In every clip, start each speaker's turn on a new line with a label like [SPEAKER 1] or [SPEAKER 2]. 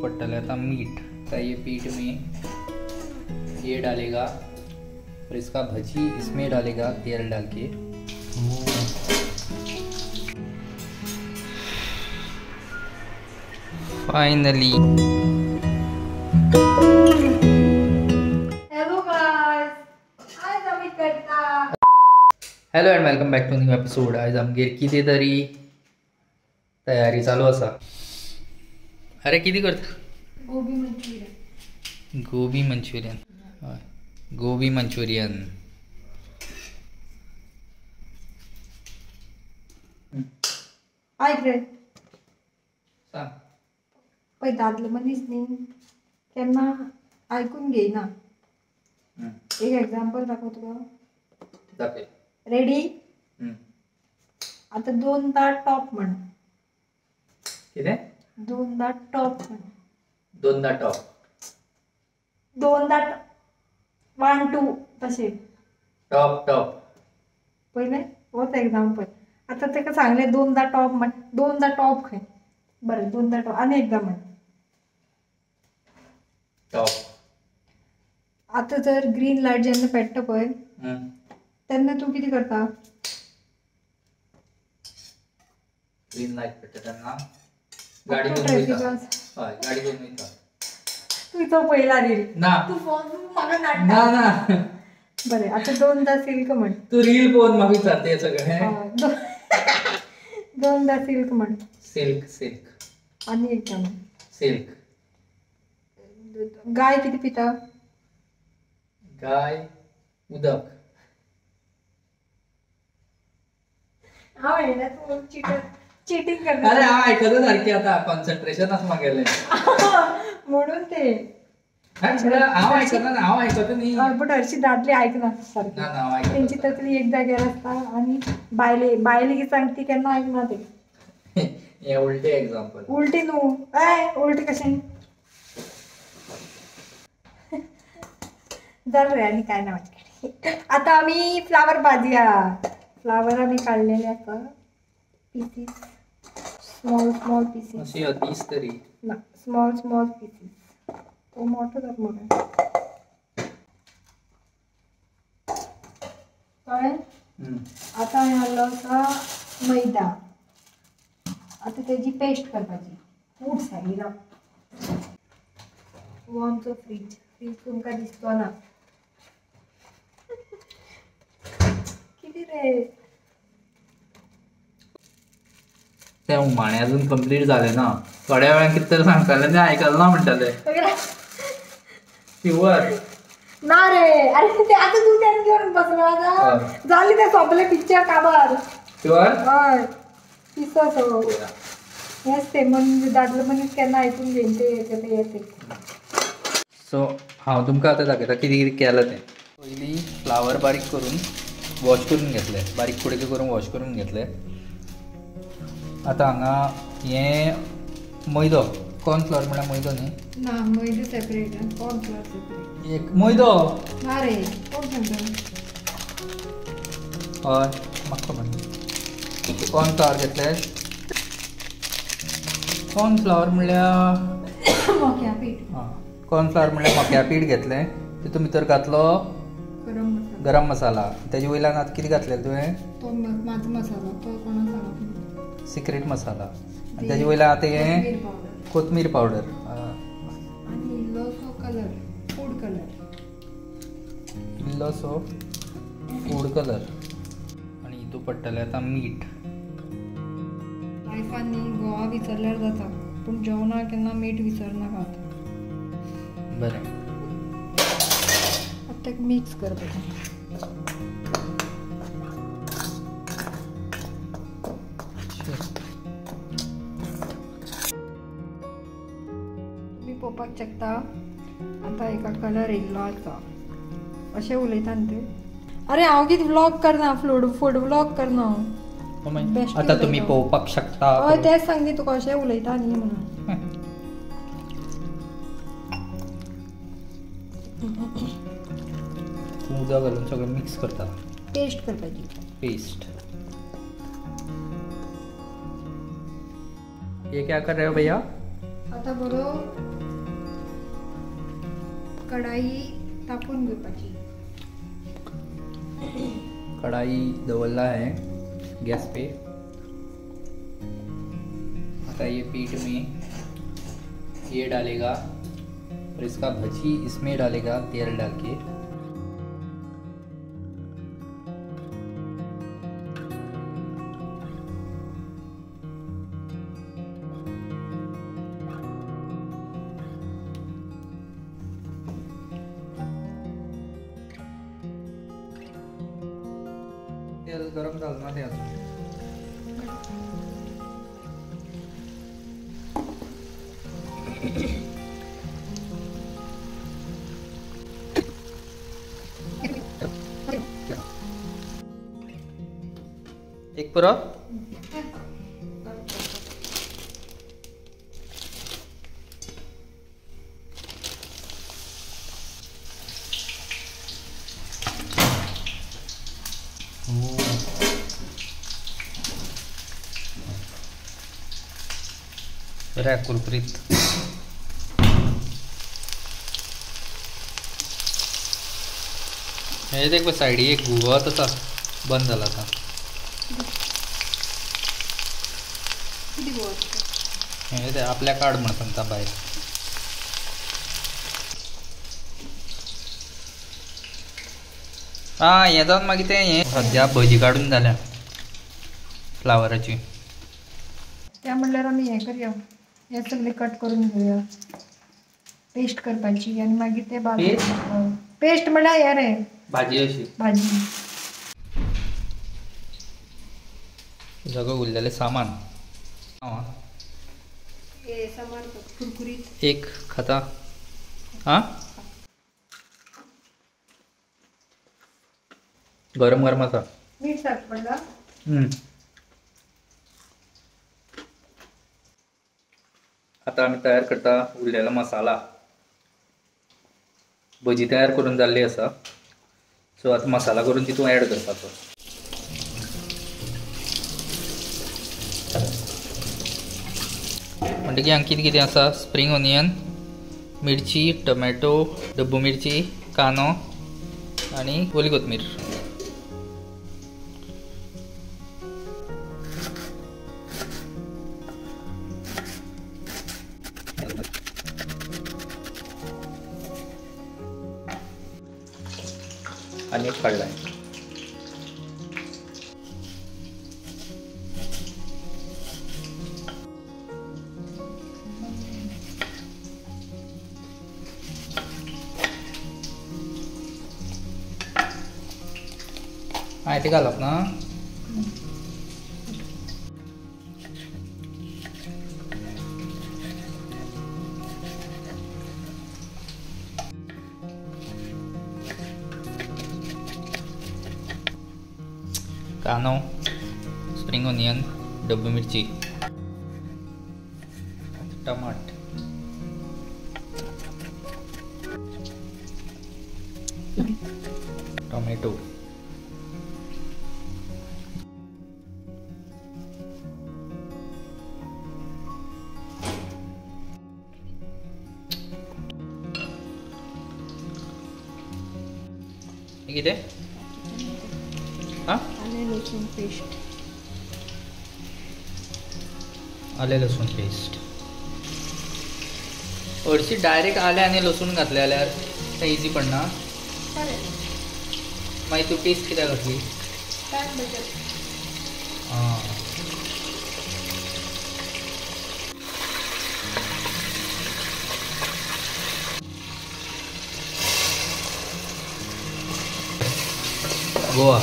[SPEAKER 1] पडटलें आतां मीठ। ये पीठ में ये डालेगा और इसका भजी इसमें डालेगा तेल डाल के। फाइनली
[SPEAKER 2] हेलो गाइस, आज आमी करता।
[SPEAKER 1] Hello and welcome back to new episode. आज आमगेर कितें तरी तयारी चालू आसा। अरे कितें करता?
[SPEAKER 2] Gobi Manchurian.
[SPEAKER 1] Gobi Manchurian, gobi Manchurian.
[SPEAKER 2] आयक रे
[SPEAKER 1] सांग।
[SPEAKER 2] पळय दादलो मनीस न्ही केन्ना आयकून घेयना। एक एग्जाम्पल दाखोव तुका।
[SPEAKER 1] दाखय।
[SPEAKER 2] रेडी? आतां दोनदा टॉप म्हण।
[SPEAKER 1] कितें?
[SPEAKER 2] दोनदा टॉप म्हण।
[SPEAKER 1] दोनदा टॉप।
[SPEAKER 2] दोनदा 1 2 तशें
[SPEAKER 1] टॉप टॉप।
[SPEAKER 2] पयलें होच एग्जाम्पल। आतां ताका सांगलें दोनदा टॉप म्हण, दोनदा टॉप खंय। बरें दोनदा टॉप आनी एकदां म्हण
[SPEAKER 1] टॉप।
[SPEAKER 2] आतां जर ग्रीन लायट जेन्ना पेट्टा पळय तेन्ना तूं कितें करता?
[SPEAKER 1] ग्रीन लायट पेट्टा तेन्ना गाडी घेवन वयता। हय गाडी घेवन वयता।
[SPEAKER 2] तूं तो पयला रील
[SPEAKER 1] ना,
[SPEAKER 2] तूं फोन म्हाका नाडटा।
[SPEAKER 1] ना ना।
[SPEAKER 2] बरें आतां दोनदा सिल्क म्हण।
[SPEAKER 1] तूं रील पळोवन म्हाका विचारता हें सगळें।
[SPEAKER 2] दोनदा सिल्क म्हण।
[SPEAKER 1] सिल्क सिल्क
[SPEAKER 2] आनी एकदां म्हण
[SPEAKER 1] सिल्क।
[SPEAKER 2] गाय कितें पिता?
[SPEAKER 1] गाय उदक।
[SPEAKER 2] हांव म्हणलें तूं चिटींग करता।
[SPEAKER 1] अरे हांव आयकता सारकें, आतां कॉन्सन्ट्रेशन आसा म्हागेलें
[SPEAKER 2] म्हणून ते।
[SPEAKER 1] हांव आयकता ना, हांव आयकता न्ही।
[SPEAKER 2] बट हरशीं दादले आयकना सारकें। तेंची तकली एक जाग्यार आसता आनी बायले बायले कितें सांगता ती केन्ना आयकना ते।
[SPEAKER 1] हें उलटें एग्जाम्पल।
[SPEAKER 2] उलटें न्हू, ए उलटें कशें जालें रे। आनी कांय ना म्हाजे कडेन। आतां आमी फ्लावर भाजया। फ्लावर आमी काडलेले आसा पिसीस, स्मॉल स्मॉल पिसीस।
[SPEAKER 1] अशी दीस तरी
[SPEAKER 2] ना, स्मॉल स्मॉल पिसीस। तो मोठो जाता मरे। कळ्ळें? आतां हांवें घातलो आसा मैदा। आतां तेजी पेस्ट करपाची। फूड सायडीन हो आमचो फ्रीज। फ्रीज तुमकां दिसचो ना। कितें रे
[SPEAKER 1] तें हुमाणें अजून कंप्लीट जालें ना। थोड्या वेळान कितें तरी सांगतालें तें आयकलें ना म्हणटालें। प्युअर
[SPEAKER 2] ना रे। अरे ते आतां तूं तें घेवन बसलो आतां जालें तें सोंपलें पिक्चर काबार।
[SPEAKER 1] प्युअर?
[SPEAKER 2] हय पिसो सो हेंच तें म्हण दादलो मनीस केन्ना आयकून घेयना ते तें येते।
[SPEAKER 1] सो हांव तुमकां आतां दाखयता कितें कितें केलां तें। पयलीं फ्लावर बारीक करून वॉश करून घेतलें, बारीक कुडके करून वॉश करून घेतले। आतां हांगा हें मैदो, कॉर्नफ्लॉवर म्हळ्यार मैदो न्ही?
[SPEAKER 2] ना, मैदो सेपरेट आनी कॉर्नफ्लॉवर सेपरेट।
[SPEAKER 1] एक मैदो
[SPEAKER 2] ना रे, कोण सांगता?
[SPEAKER 1] हय म्हाका खबर ना। कॉर्नफ्लॉवर घेतले। कॉर्नफ्लॉवर म्हळ्यार
[SPEAKER 2] मक्या पीठ।
[SPEAKER 1] आं, कॉर्नफ्लॉवर म्हळ्यार मक्या पीठ घेतलें। तितून भितर घातलो गरम मसाला। तेजे वयल्यान आतां कितें घातलें तुवें?
[SPEAKER 2] तो म्हाजो मसाला, तो कोणाक सांगप?
[SPEAKER 1] सिक्रेट मसाला। आनी तेजे वयल्यान आतां हें कोथमीर पावडर
[SPEAKER 2] आनी इल्लोसो कलर, फूड कलर।
[SPEAKER 1] इल्लोसो फूड कलर। आनी हितून पडटलें आतां मीठ।
[SPEAKER 2] लायफान न्ही गोवा विसरल्यार जाता, पूण जेवणाक केन्ना मीठ विसरनाकात।
[SPEAKER 1] बरें
[SPEAKER 2] आतां ताका मिक्स करपाचें। तुमी पळोवपाक शकता आतां हेका कलर येयल्लो आसा। अशें उलयता न्ही ते। अरे हांव कितें व्लॉग करना, फूड व्लॉग करना।
[SPEAKER 1] आतां तुमी पळोवपाक शकता।
[SPEAKER 2] हय तेंच सांगता तुका, अशें उलयता न्ही म्हणून।
[SPEAKER 1] तूं उदक घालून सगळें मिक्स करता।
[SPEAKER 2] पेस्ट करपाची।
[SPEAKER 1] पेस्ट। ये क्या कर रहे हो भैया?
[SPEAKER 2] आता बरो कढाई तापून घेवपाची.
[SPEAKER 1] कढाई दवरला आहे गैस पे. आता ये पीठ में ये डालेगा और इसका भजी इसमें डालेगा तेल डाल के. तेल गरम झालं ना ते अजून. एक पुरो बरं कुरकुरीत. हे देख सायडी एक घुवत आसा बंद जाला आता. हे ते आपल्या काड म्हण सांगता भायर. हा हे जावन मागीर ते हे सद्या भजी काडून जाल्या फ्लावराची.
[SPEAKER 2] त्या म्हणल्यार आमी हें करया, हे सगळे कट करून घेवया, पेस्ट करपाची आनी मागीर ते पेस्ट म्हणल्यार हे रे
[SPEAKER 1] भाजी अशी
[SPEAKER 2] भाजी.
[SPEAKER 1] सगळं उरलेलें सामान
[SPEAKER 2] सामान कुरकुरीत
[SPEAKER 1] एक खाता. हां गरम गरम आसा.
[SPEAKER 2] मीठ सारकें पडला.
[SPEAKER 1] आता आमी तयार करता उरलेलो मसाला. भजी तयार करून जाल्ली आसा, सो आतां मसाला करून तितून ऍड करपाचो. म्हणटकीर हांगा कितें कितें आसा, स्प्रींग ऑनियन, मिरची, टोमॅटो, डब्बू मिरची, कांदो आनी ओली कोथमीर. आनी एक काडलाय. आं ते घालप ना. कांदो, स्प्रींग ऑनियन, डब्बू मिरची, टमाट, टोमॅटो. कितें? हां
[SPEAKER 2] आले लसूण पेस्ट.
[SPEAKER 1] आले लसूण पेस्ट. हरशी डायरेक्ट आले आनी लसूण घातले जाल्यार तें इजी पडना. मागीर तूं पेस्ट कित्याक घातली? आं गोवा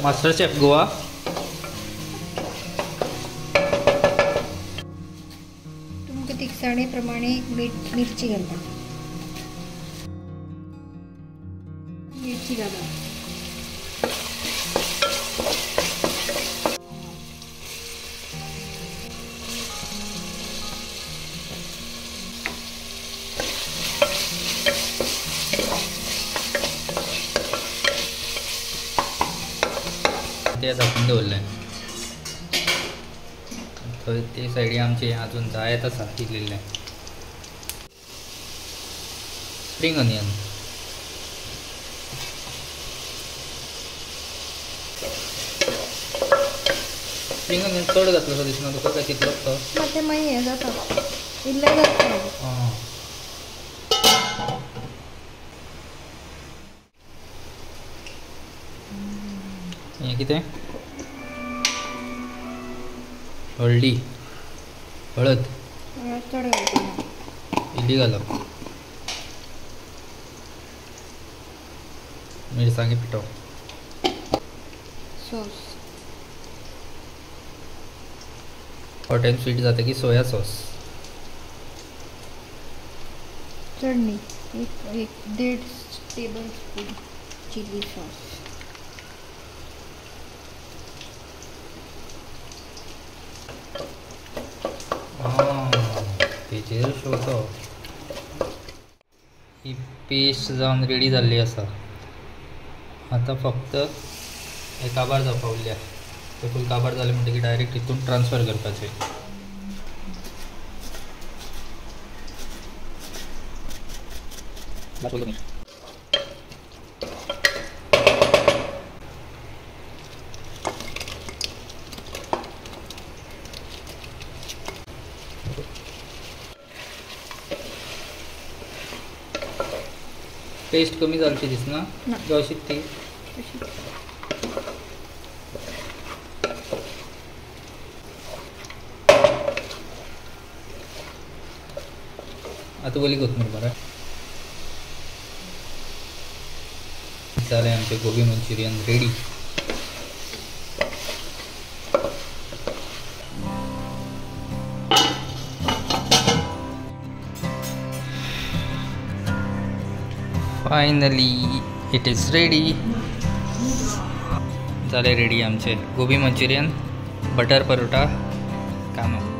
[SPEAKER 1] मास्टर शेफ गोवा.
[SPEAKER 2] तुमकां तिखसाणे प्रमाणे मिरची घालता. मिरची घाला.
[SPEAKER 1] ते झाकून दवरलें. थंय ते सायडी आमचें अजून जायत आसा इल्लें. स्प्रींग अनियन, स्प्रींग अनियन चड घातलो सो दिसना तुका काय तितलोच तो?
[SPEAKER 2] मागीर मागीर हें जाता, इल्लें जाता.
[SPEAKER 1] हें कितें? हळदी, हळद
[SPEAKER 2] चड घालता,
[SPEAKER 1] इल्ली घालप, मिरसांगे पिठो,
[SPEAKER 2] सॉस,
[SPEAKER 1] हॉट अँड स्वीट जाता की सोया सॉस.
[SPEAKER 2] चड न्ही, एक 1.5 टेबल स्पून चिली सॉस.
[SPEAKER 1] तेचेर शो तो ही पेस्ट जावन रेडी जाल्ली आसा. आतां फक्त हे काबार जावपा उरल्या. ते फूल काबार जाले म्हणटकीर डायरेक्ट हितून ट्रान्सफर करपाचें. पेस्ट कमी जालची दिसना अशीच ती. आतां वली कोथमीर बरें जालें आमचें gobi Manchurian ready. Finally it is ready. जाले रेडी आमचे गोबी मंचुरियन, बटर परोटा, कानो.